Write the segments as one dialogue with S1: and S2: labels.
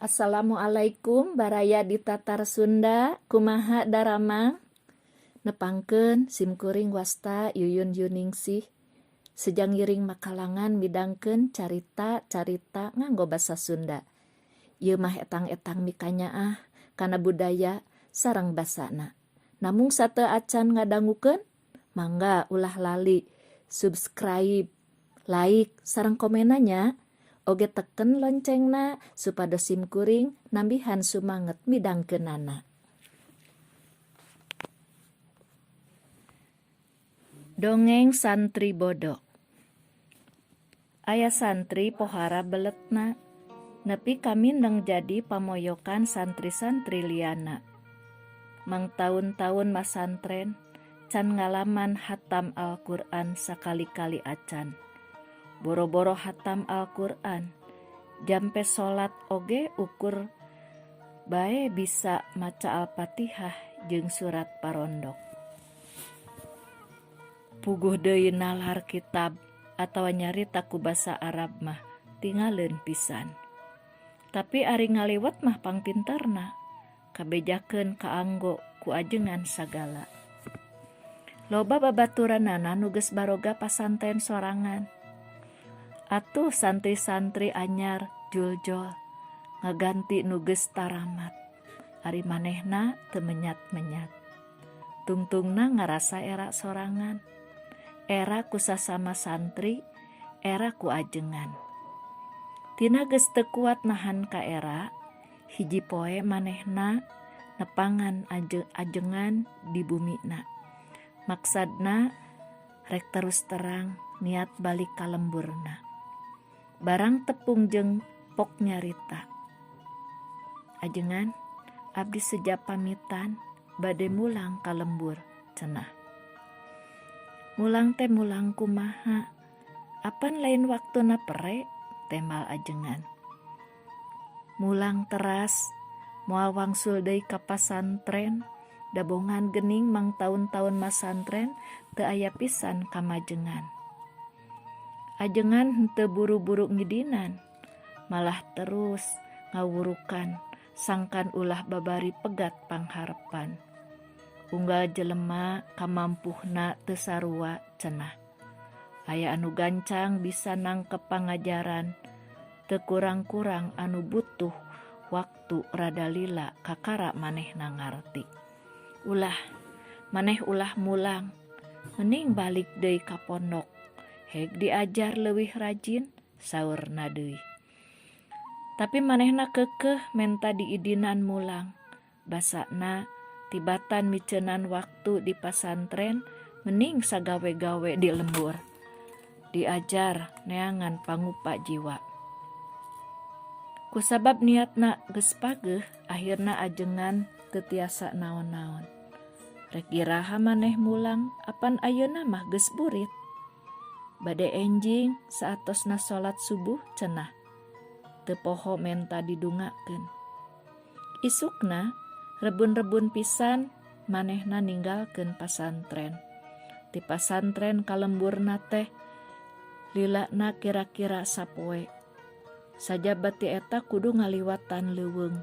S1: Assalamualaikum baraya di Tatar Sunda kumaha daramang nepangkeun simkuring wasta Yuyun Yuningsih sejang ngiring makalangan midangkeun carita-carita nganggo basa Sunda. Ieu mah etang-etang mikanyaah kana budaya sareng basana. Namung sateu acan ngadangukeun mangga ulah lali subscribe, like sareng komenna nya. Oge teken loncengna supados simkuring nambihan sumanget midangkeunana. Dongeng Santri Bodo. Aya santri pohara beletna, nepi ka mindeng jadi pamoyokan santri-santri liana. Mangtaun-taun masantren, can ngalaman hatam Al-Qur'an sakali-kali acan. Boro-boro hatam Al-Qur'an, jampe salat oge ukur bae bisa maca Al-Fatihah jeung surat parondok. Puguh deui nalar kitab atawa nyarita ku basa Arab mah tingaleun pisan. Tapi ari ngaliwet mah pangpinterna, kabejakeun kaanggo ku ajengan sagala. Loba babaturanana nu geus baroga pasantren sorangan. Atuh santri-santri anyar juljol ngaganti nu geus taramat. Ari manehna teu menyat-menyat. Tungtungna ngarasa era sorangan. Era ku sasama santri, era ku ajengan. Tina geus teu kuat nahan ka era, hiji poe manehna nepangan ajengan di bumina. Maksadna rek terus terang niat balik ka lemburna. Barang tepung jeung pok nyarita. Ajengan, abdi seja pamitan bade mulang ka lembur cenah. Mulang teh mulang kumaha? Apan lain waktuna pere? Temal ajengan. Mulang teras, moal wangsul deui ka pasantren, dabongan gening mangtaun-taun masantren teu aya pisan kamajengan. Ajengan henteu buru-buru ngidinan, malah terus ngawurukan sangkan ulah babari pegat pangharepan. Unggal jelema kamampuhna teu sarua cenah. Aya anu gancang bisa nangkep pangajaran, teu kurang-kurang anu butuh waktu rada lila kakara manehna ngarti. Ulah, maneh ulah mulang, mending balik deui ka pondok, heg diajar leuwih rajin, saurna deui. Tapi manehna keukeuh menta diidinan mulang, basana tibatan miceunan waktu di pasantren mending sagawe-gawe di lembur. Diajar neangan pangupa jiwa. Kusabab niatna geus pageuh, akhirna ajengan teu tiasa naon-naon. Rek iraha maneh mulang apan ayeuna mah geus burit. Bade enjing saatosna salat subuh cenah. Teu poho menta didungakeun. Isukna rebun-rebun pisan manehna ninggalkeun pasantren. Ti pasantren ka lemburna teh lilana kira-kira sapoe. Sajaba ti eta kudu ngaliwatan leuweung,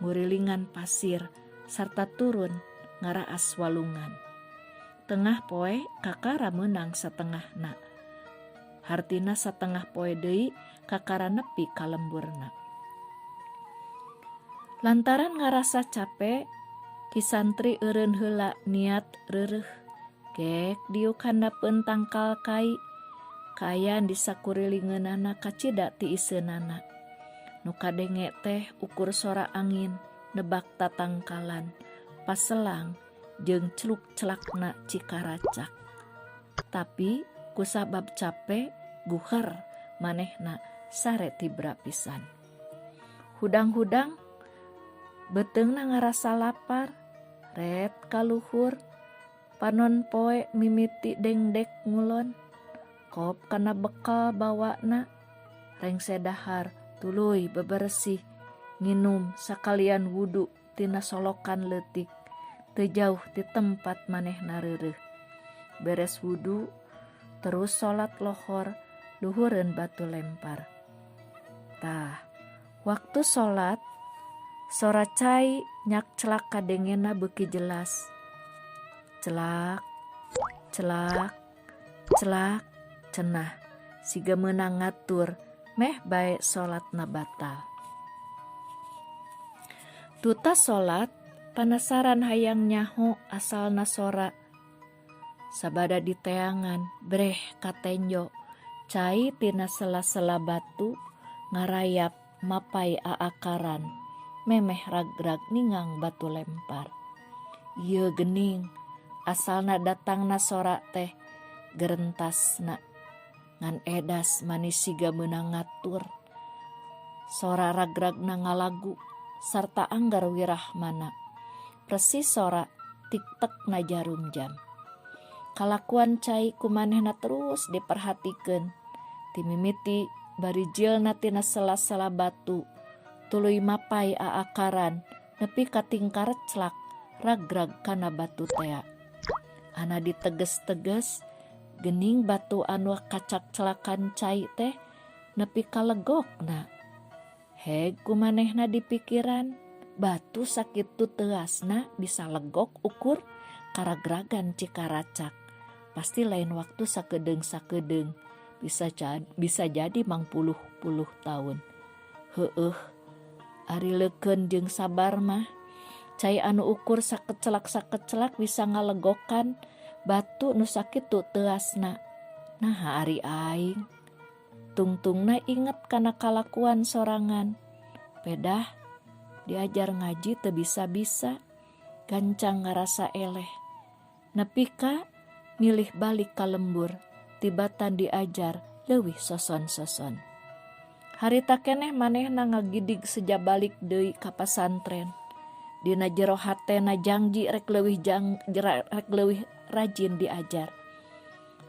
S1: ngurilingan pasir, sarta turun ngaraas walungan. Tengah poe kakara meunang satengahna. Hartina satengah poe deui kakara nepi ka lemburna. Lantaran ngarasa cape, ki santri eureun heula niat reureuh. Gek diuk handapeun tangkal kai, kaayaan di sakurilingeunana kacida ti iseunana. Nu kadenge teh ukur sora angin nebak tatangkalan, paselang jeung celuk-celakna cikaracak. Tapi kusabab cape, guher manehna sare tibra pisan. Hudang-hudang beuteungna ngarasa lapar, ret ka luhur, panon poe mimiti dengdek ngulon. Kop kana bekal bawana, rengse dahar tuluy beberesih, nginum sakalian wudu tina solokan leutik, teu jauh ti tempat manehna reureuh. Beres wudu, terus salat lohor, luhureun batu lempar. Tah, Waktu salat, sora cai nyakclak kadengena beuki jelas. Celak, celak, celak, cenah siga meunang ngatur meh bae salatna batal. Tutas salat, panasaran hayang nyaho asalna sora. Sabada diteangan, breh katenjo cai tina sela-sela batu ngarayap mapay aakaran memeh ragrag ninggang batu lempar. Ieu geuning asalna datangna sora teh gerentasna ngan edas manis siga meunang ngatur. Sora ragragna ngalagu sarta anggar wirahmana. Persis sora tiktekna jarum jam. Kalakuan cai ku manehna terus diperhatikeun. Ti mimiti barijilna tina sela-sela batu tuluy mapay aakaran nepi ka tingkareclak ragrag kana batu tea. Ana diteges-teges geuning batu anu kacakclakan cai teh nepi ka legokna. Heg ku manehna dipikiran, batu sakitu teuasna bisa legok ukur karagragan cikaracak. Pasti lain waktu sakedeung-sakedeung, bisa jadi mangpuluh-puluh taun. Heueuh, ari leukeun jeung sabar mah, cai anu ukur sakecelak-sakecelak bisa ngalegokan batu nu sakitu teuasna. Naha ari aing? Tungtungna inget kana kalakuan sorangan. Pedah diajar ngaji teu bisa-bisa, gancang ngarasa eleh. Nepi ka milih balik ka lembur, tibatan diajar leuwih soson-soson. Harita keneh manehna ngagidig seja balik deui ka pasantren. Dina jero hatena jangji rek leuwih jang, rek leuwih rajin diajar.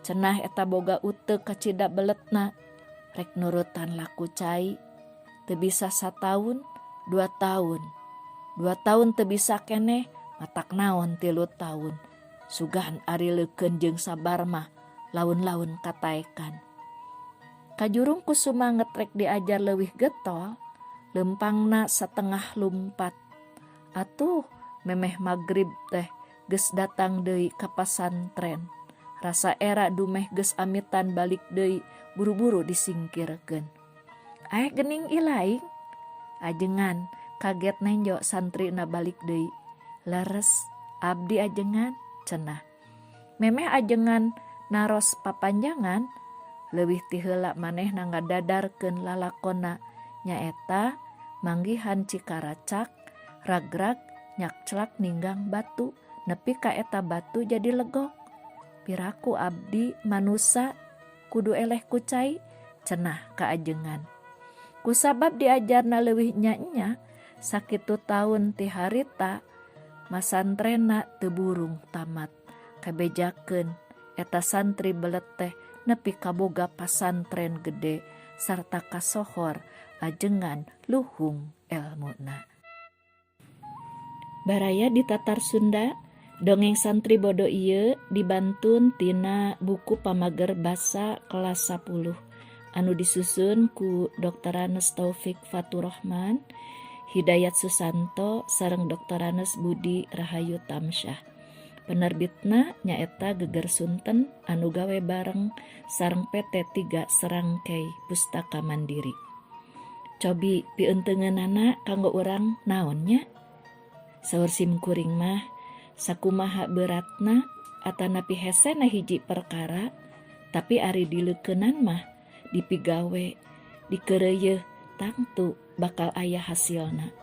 S1: Cenah eta boga uteuk kacida beletna, rek nurutan laku cai. Teu bisa sataun, 2 taun. 2 taun teu bisa keneh, matak naon 3 taun. Sugan ari leukeun jeung sabar mah laun-laun kataekan. Kajurung ku sumanget rek diajar leuwih getol, leumpangna satengah lumpat. Atuh memeh magrib teh geus datang deui ka pasantren. Rasa era dumeh geus amitan balik deui buru-buru disingkirkeun. Aeh geuning ilaing? Ajengan kaget nenjo santrina balik deui. Leres, abdi ajengan, cenah. Memeh ajengan naros papanjangan, leuwih ti heula manehna ngadadarkeun lalakonna nyaeta manggihan cikaracak ragrag nyakclak ninggang batu nepi ka eta batu jadi legok. Piraku abdi manusa kudu eleh ku cai, cenah ka ajengan. Kusabab diajarna leuwih nya-nya, sakitu taun ti harita masantrenna teu burung tamat. Kabejakeun eta santri belet teh nepi kaboga pasantren gede sarta kasohor ajengan luhung elmuna. Baraya di Tatar Sunda, dongeng santri bodo ieu dibantun tina buku pamager basa kelas 10 anu disusun ku Drs. Taufik Faturrahman, Hidayat Susanto sareng Drs. Budi Rahayu Tamsyah. Penerbitna nyaeta Geger Sunten anu gawe bareng sareng PT 3 Serangkai Pustaka Mandiri. Cobi piunteungeunana kanggo urang naon nya? Saur sim kuring mah sakumaha beratna atanapi hesena hiji perkara, tapi ari dileukeunan mah dipigawe dikeureuyeun tangtu bakal aya hasilna.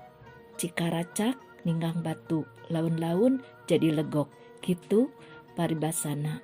S1: Cikaracak ninggang batu laun-laun jadi legok, kitu paribasana.